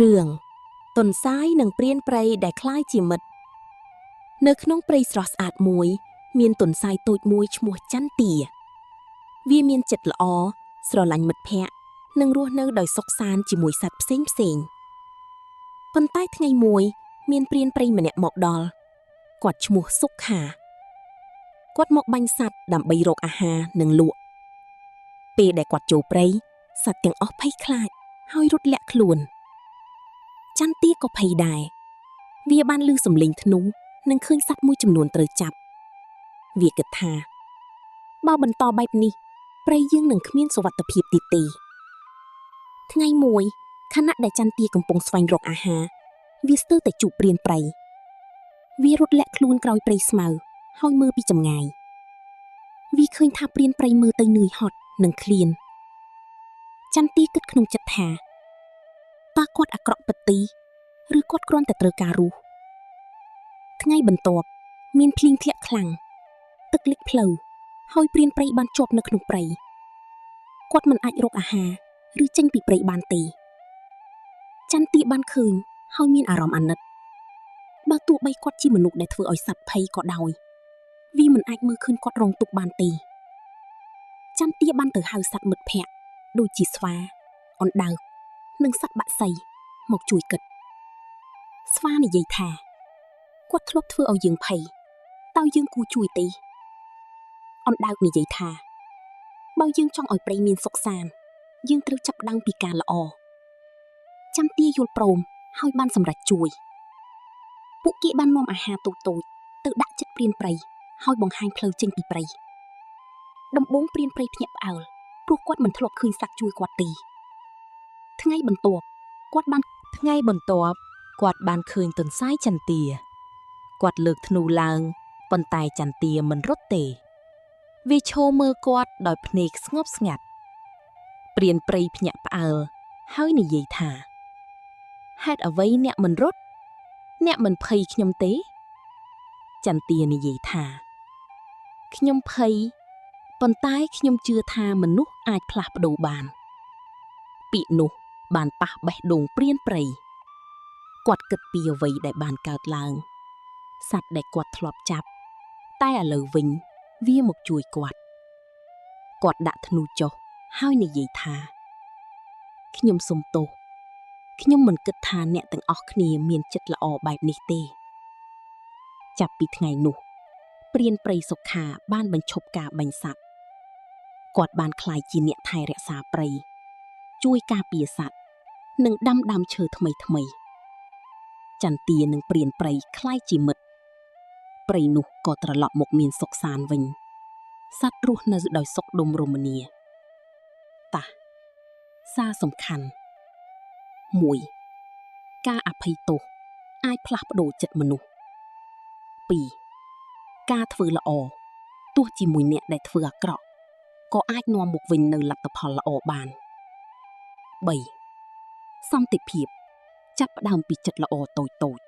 រឿងទន្សាយនិងព្រានព្រៃដែលក្លាយជាមិត្តនៅក្នុងព្រៃស្រស់ស្អាតមួយ មានទន្សាយតូចមួយឈ្មោះចន្ទាវាមានចិត្តល្អស្រឡាញ់មិត្តភ័ក្តិនិងរស់នៅដោយសុខសាន្តជាមួយសត្វផ្សេងផ្សេងៗប៉ុន្តែថ្ងៃមួយ មានព្រានព្រៃម្នាក់មកដល់គាត់ឈ្មោះសុខាគាត់មកបាញ់សត្វដើម្បីរកអាហារនិងលក់ពេលដែលគាត់ចូលព្រៃសត្វទាំងអស់ភ័យខ្លាចហើយរត់លាក់ខ្លួន ចន្ទាក៏ភ័យដែរ វាបានឮសំឡេងធ្នូនិងឃើញសត្វមួយចំនួនត្រូវចាប់ វាគិតថា បើបន្តបែបនេះព្រៃយើងនឹងគ្មានសុវត្ថិភាពទៀតទេ ថ្ងៃមួយខណៈដែលចន្ទាកំពុងស្វែងរកអាហារ វាស្ទើរតែជួបព្រានព្រៃ វារត់លាក់ខ្លួនក្រោយព្រៃស្មៅហើយមើលពីចម្ងាយ វាឃើញថាព្រានព្រៃមើលទៅនឿយហត់និងឃ្លាន ចន្ទាគិតក្នុងចិត្តថាតើគាត់អាក្រក់ពិតទេឬគាត់គ្រាន់តែត្រូវការរស់ថ្ងៃបន្ទាប់ មានភ្លៀងធ្លាក់ខ្លាំងទឹកលិចផ្លូវហើយព្រានព្រៃបានជាប់នៅក្នុងព្រៃគាត់មិនអាចរកអាហារឬចេញពីព្រៃបានទេចន្ទាបានឃើញហើយមានអារម្មណ៍អាណិតបើទោះបីគាត់ជាមនុស្សដែលធ្វើឲ្យសត្វភ័យក៏ដោយវាមិនអាចមើលឃើញគាត់រងទុក្ខបានទេចន្ទាបានទៅហៅសត្វមិត្តភ័ក្តិដូចជាស្វាអណ្ដើកនិងសត្វបក្សីមកជួយគិតស្វានិយាយថាគាត់ធ្លាប់ធ្វើឲ្យយើងភ័យតើយើងគួរជួយទេអណ្ដើកនិយាយថាបើយើងចង់ឲ្យព្រៃមានសុខសាន្តយើងត្រូវចាប់ផ្ដើមពីការល្អចន្ទាយល់ព្រមហើយបានសម្រេចជួយពួកគេបាននាំអាហារតូចៗទៅដាក់ចិត្តព្រានព្រៃហើយបង្ហាញផ្លូវចេញពីព្រៃដំបូងព្រានព្រៃភ្ញាក់ផ្អើលព្រោះគាត់មិនធ្លាប់ឃើញសត្វជួយគាត់ទេថ្ងៃបន្ទាប់គាត់បាន ថ្ងៃបន្ទាប់គាត់បានឃើញទន្សាយចន្ទាគាត់លើកធ្នូឡើងប៉ុន្តែចន្ទាមិនរត់ទេ វាឈរមើលគាត់ដោយភ្នែកស្ងប់ស្ងាត់ព្រានព្រៃភ្ញាក់ផ្អើលហើយនិយាយថាហេតុអ្វីអ្នកមិនរត់អ្នកមិនភ័យខ្ញុំទេ ចន្ទានិយាយថាខ្ញុំភ័យប៉ុន្តែខ្ញុំជឿថាមនុស្សអាចផ្លាស់ប្ដូរបាន ពាក្យនោះបានប៉ះបេះដូងព្រានព្រៃគាត់គិតពីអ្វីដែលបានកើតឡើងសត្វដែលគាត់ធ្លាប់ចាប់ តែឥឡូវវិញវាមកជួយគាត់គាត់ដាក់ធ្នូចុះហើយនិយាយថាខ្ញុំសុំទោសខ្ញុំមិនគិតថាអ្នកទាំងអស់គ្នាមានចិត្តល្អបែបនេះទេ ចាប់ពីថ្ងៃនោះព្រានព្រៃសុខាបានបញ្ឈប់ការបាញ់សត្វគាត់បានក្លាយជាអ្នកថែរក្សាព្រៃជួយការពារសត្វនិងដាំដើមឈើថ្មីថ្មីៗចន្ទានិងព្រានព្រៃក្លាយជាមិត្តព្រៃនោះក៏ត្រឡប់មកមានសុខសាន្តវិញសត្វរស់នៅដោយសុខដុមរមនាតាសារសំខាន់1ការអភ័យទោសអាចផ្លាស់ប្ដូរចិត្តមនុស្ស2ការធ្វើល្អទោះជាមួយអ្នកដែលធ្វើអាក្រក់ក៏អាចនាំមកវិញនូវលទ្ធផលល្អបាន3សន្តិភាពចាប់ផ្ដើមពីចិត្តល្អតូចៗ។